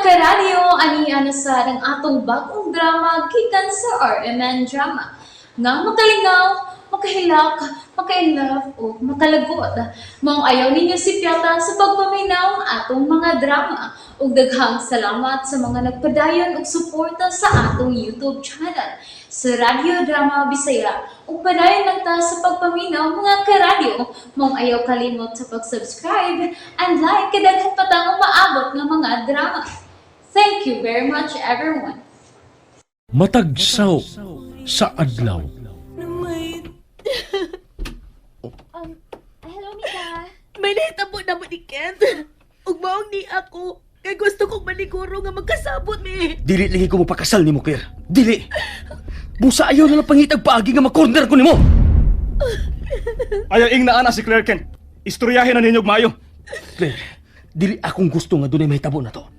Karadyo, ani na sa ang atong bagong drama gikan sa RMN Drama. Nga makalingaw, makahilak, maka-inlove o makalagot. Maong ayaw ninyo sipyata sa pagpaminaw ang atong mga drama. Ug daghang salamat sa mga nagpadayon og suporta sa atong YouTube channel sa Radyo Drama Bisaya. Ug padayon lang ta sa pagpaminaw, mga karadyo. Maong ayaw kalimot sa pag-subscribe and like kay daghan pa tang umaabot nga mga drama. Thank you very much, everyone. Matag saw sa adlaw. Hello, Mika. May nahitabo na mo ni Kent. Ug maong ni ako. Kay gusto kong maniguro nga magkasabot mi. Dili lagi ko mapakasal nimo, Claire. Dili. Busa ayaw na lang pangitag paagi nga makorner ko nimo. Ayaw ing naa na si Claire, Kent. Istoryahin na ninyo og maayo. Claire, dili akong gusto nga dunay mahitabo na to.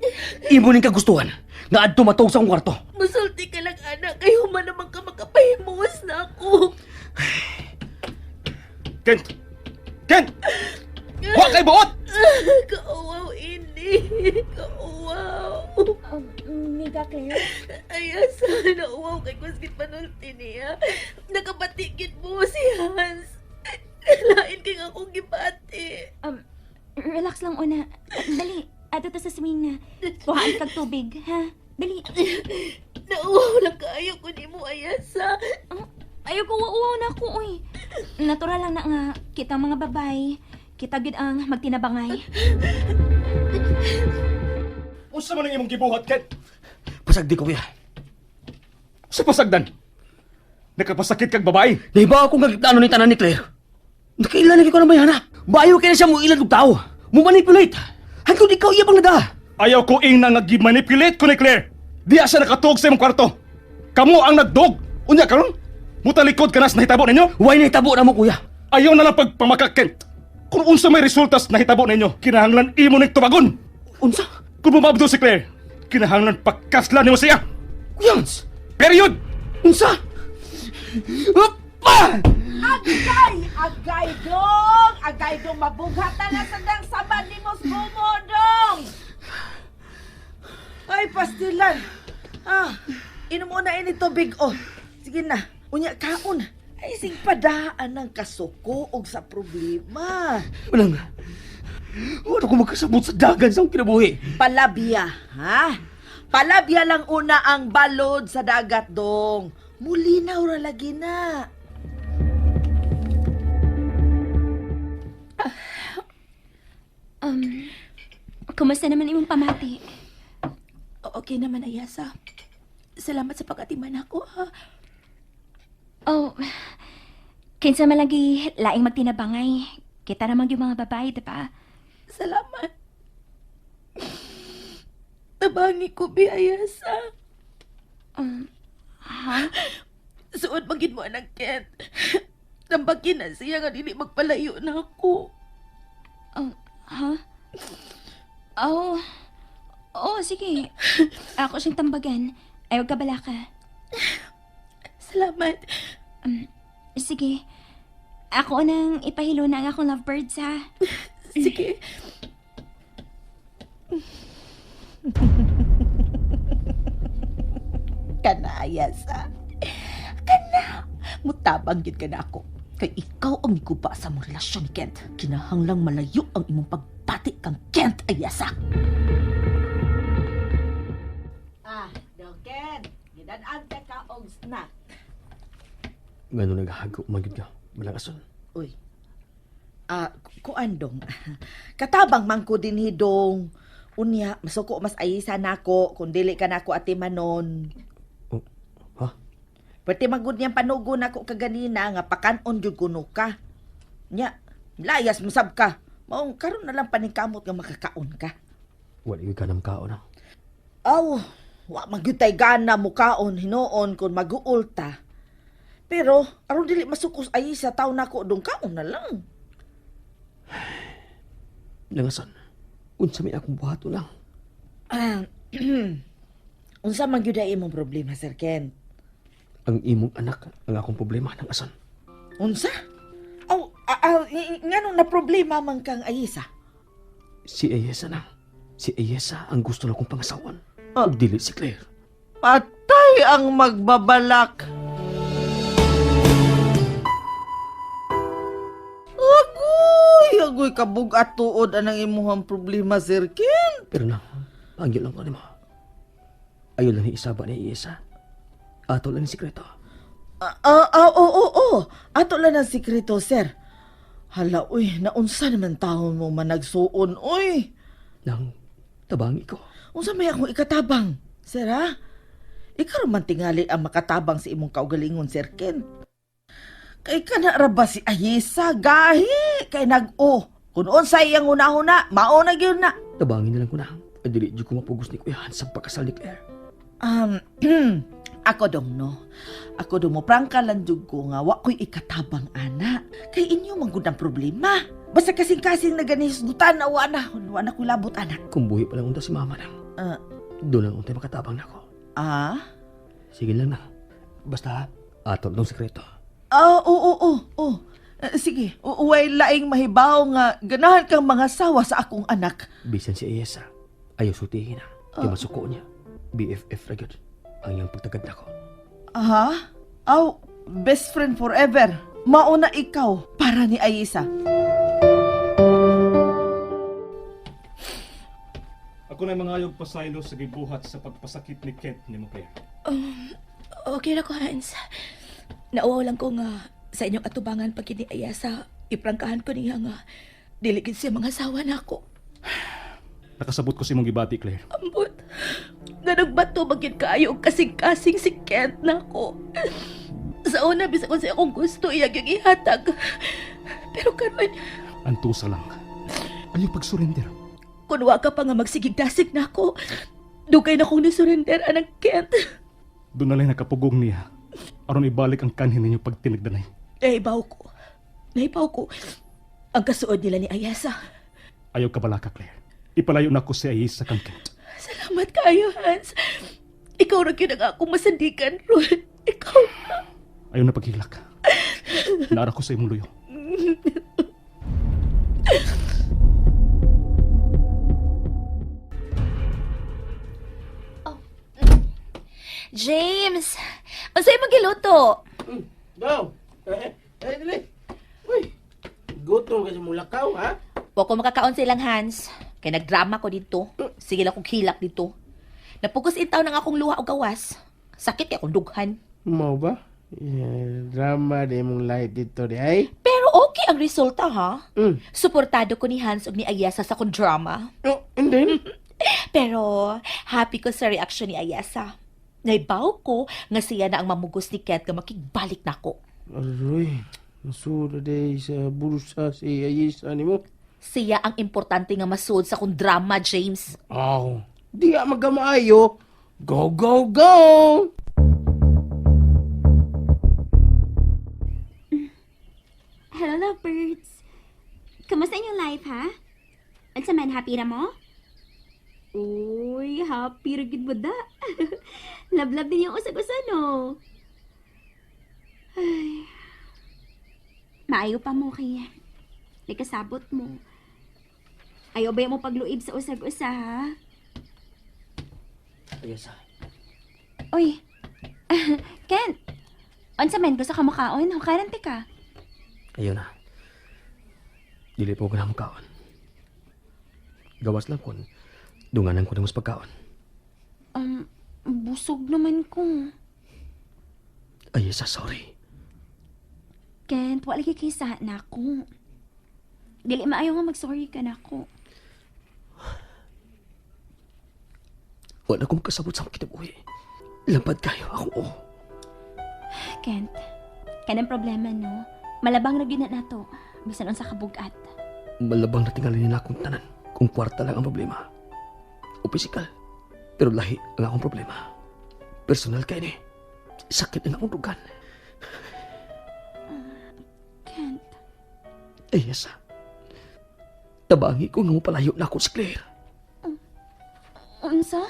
Imo ning kagustuhan nga adto matog sa akong kwarto. Musulti ka lang, anak. Kay human naman ka makapahimuwas na ako. Kent! Kent! Wa kay buot! Kauwaw ini. Kauwaw. Mika, Claire. Ay, asa. Nauwaw kay kuskit panulti niya. Nakabatikit mo si Hans. Lain kay akong gibati. Relax lang una. Dali, ato ta sa swing na. Kuhaan kag tubig, ha? Dali. Nauwaw lang kaayo ko nimo, Ayasa. Ayaw ko, uwaw na ako, uy. Natural lang na nga, kita mga babay. Kita gid ang magtinabangay. Unsa man ang imong gibuhat, Kent? Pasagdi ko, kuya. Sa pasagdan. Nakapasakit kag babae. Nahibaw ako nga giplano ni tanan ni Claire. Nakailan na ko na mayana. Bayo kay na siya mo ilad og tao. Mo manipulate. Hangtod ikaw iya pang nada. Ayaw ko ing na nga gimanipulate ko ni Claire. Diya siya nakatuog sa imong kwarto. Kamo ang nagdog. Unya karon? Mutalikod ka na sa nahitabo ninyo? Way nahitabo na mo, kuya. Ayaw na lang pagpamaka, Kent. Kung unsa may resulta sa nahitabo ninyo, kinahanglan imo ning tubagon. Unsa? Kung bumabdo si Claire, kinahanglan pagkaslan nimo siya. Kuya Hans. Period! Unsa? Apa! Agay! Agay dong! Agay dong! Mabughatan na sa dang saban ni Mos Gumo dong! Ay, pastilan! Ah, inom mo na ini tubig oh. Sige na, unya kaon. Ay, sing padaan ng kasuko og sa problema. Walang. Wala ko magkasabot sa dagan sa akong kinabuhi. Palabya, ha? Palabya lang una ang balod sa dagat dong. Mulinaw ra lagi na. Kumusta naman imong pamati? Okay naman, Ayasa. Salamat sa pag-atiman ako, ha. Oh, kinsa man lagi laing magtinabangay. Kita naman yung mga babae, di ba? Salamat. Tabangi ko, bi, Ayasa. Ha? Suod magid mo anang Kent. Tambagin na siya nga dili magpalayo na ako. Oh, ha? Oh, oh, sige. Ako siyang tambagan. Ayaw ka bala ka. Salamat. Sige. Ako nang ipahilo na ang akong lovebirds, ha? Sige. Kana, Ayasa. Kana. Mutabang gid ka na ako. Kay ikaw ang niguba sa mong relasyon ni Kent. Kinahanglang malayo ang imong pagbati kang Kent, Ayasa. Ah, do Kent. Gidan-an ka og snack. Ngano naghago magyud ka? Walang ason. Uy. Ah, kuan dong. Katabang man ko dinhi dong. Unya, masuko mas ayisa nako kung dili ka nako atimanon. Oh, ha? Pwede magud niyang panugo nako kaganina nga pakanon gyud kuno ka. Nya, layas masab ka. Maong karon na lang paningkamot nga makakaon ka. Wala gyud ka nam kaon ah. Aw, wa man gyud tay gana mukaon hinuon kon maguol ta. Pero aron dili masukos ayisa taw nako dong kaon na lang. Langasan. Unsa may akong buhaton lang. Unsa man gyud ay imong problema, Sir Ken? Ang imong anak ang akong problema ng ason. Unsa? Aw, nganong na problema man kang Ayisa? Si Ayesa na. Si Ayesa ang gusto na kong pangasawan. Ug dili si Claire. Patay ang magbabalak. Agoy, agoy kabugat tuod anang imuhang problema, Sir Ken. Pero na, pangyo lang ko nimo. Ayaw lang ni isaba ni Ayesa. Ato lang ni sikreto. Ah, ah, ah, oo, oo, oo. Ato lang ang sikreto, sir. Hala, uy, naunsa naman taon mo managsuon, uy. Nang tabangi ko. Unsa may akong ikatabang, sir, ha? Ikaw man tingali ang makatabang sa imong kaugalingon, Sir Ken. Kay kana ra ba si Ayesa, gahi, kay nag-o. Kung unsa iyang hunahuna, mao na gyud na. Tabangin na lang ko na. Ay, dili jud ko mapugos ni Kuya Hans sa pagkasal ni Claire. Ako dong no. Ako dong mo prangka lang jud ko nga wa ko'y ikatabang ana. Kay inyo man gud ang problema. Basta kasing-kasing na ganisgutan na wa na, wa na ko'y labot ana. Kung buhi pa lang unta si mama nang. Ah. Doon lang untay makatabang na ako. Ah? Sige lang na. Basta, ato lang sikreto. Ah, oo, oo, oo. Eh, sige, uway laing mahibaw nga ganahan kang mga sawa sa akong anak. Bisan si Ayesa, ayaw sutihin na. Kaya masuko niya. BFF ra gyud. Ang iyang pagtagad nako. Aha? Aw, best friend forever. Mauna ikaw para ni Ayesa. Ako na mga ayog pasaylo sa gibuhat sa pagpasakit ni Kent nimo, Claire. Okay na ko, Hans. Nauwaw lang ko nga sa inyong atubangan pag ni Ayasa, iprangkahan ko niya nga dili gid siya mga asawa nako. Nakasabot ko sa imong gibati, Claire. Ambot. Nanagbato bagid kaayo og kasing-kasing si Kent nako. Sa una bisag kung sa akong gusto iya gyud ihatag. Pero karon Antusa lang. Ayaw pag-surrender. kun wa ka pa nga magsigig dasig nako, dugay na kong nisurrender anang Kent. Doon na lang nakapugong niya. Aron ibalik ang kanhin ninyo pag tinagdanay. Naibaw ko. Naibaw ko. Ang kasuod nila ni Ayasa. Ayaw kabalaka, Claire. Ipalayo na ko si Ayesa kang Kent. Salamat kayo, Hans. Ikaw ra gyud ang akong masandigan ron. Ikaw na. Ayaw na paghilak. Naara ko sa imong luyo. James, unsay imong giluto? Go! Eh, eh, dali. Uy, gutom kasi mong lakaw, ha? Wa ko makakaon sa ilang Hans. Kay nagdrama ko dito. Sige lang kong hilak dito. Napugos intaw ng akong luha og gawas. Sakit kay akong dughan. Mau ba? Yeah, drama di mong light dito di ay. Pero okay ang resulta ha. Mm. Suportado ko ni Hans ug ni Ayesa sa akong drama. Oh, and then? Pero happy ko sa reaction ni Ayesa. Naibaw ko nga siya na ang mamugos ni Ket nga makigbalik nako. Aroy, nasulo day sa bulsa si Ayesa ni mo. Siya ang importante nga masuod sa akong drama, James. Aw, di ka magamaayo. Go, go, go! Hello, lovebirds. Kamusta inyong life, ha? Unsa man, happy ra mo? Uy, happy ra gid mo da. Love-love din yung usag-usa, no? Ay. Maayo pa mo kay Nakasabot mo. Ayaw ba mo pagluib sa usag-usa, ha? Ayesa, Uy, Ken, unsa man gusto ka makaon? Hukaran ti ka. ayaw na. Dili po ko na kaon. Gawas lang kon. Dunganan ko na mas pagkaon. Busog naman ko. Ayesa, sorry. Kent, wala lagi kay sa na ako. Dili maayo nga mag-sorry ka na ako. Wala ko makasabot sa akong kinabuhi. Lampad kayo ako, oh. Kent, kanang problema no. Malabang ra gyud na nato bisan unsa ka bugat. Malabang na tingali nila akong tanan kung kwarta lang ang problema. O pisikal. Pero lahi ang akong problema. Personal kay ni. Sakit ang akong dugan. Kent, Ayesa. Tabangi ko nga mapalayo na ako si Claire. unsa?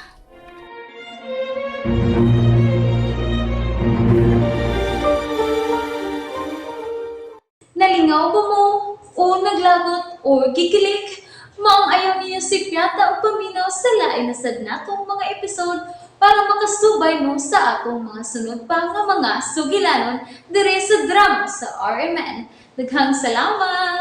Nalingaw ba mo? O naglagot? O gikilig? Maong ayaw niyo sipyata o paminaw sa lain na sad natong mga episode para makasubay mo sa atong mga sunod pa nga mga sugilanon dire sa drama sa RMN. Daghang salamat!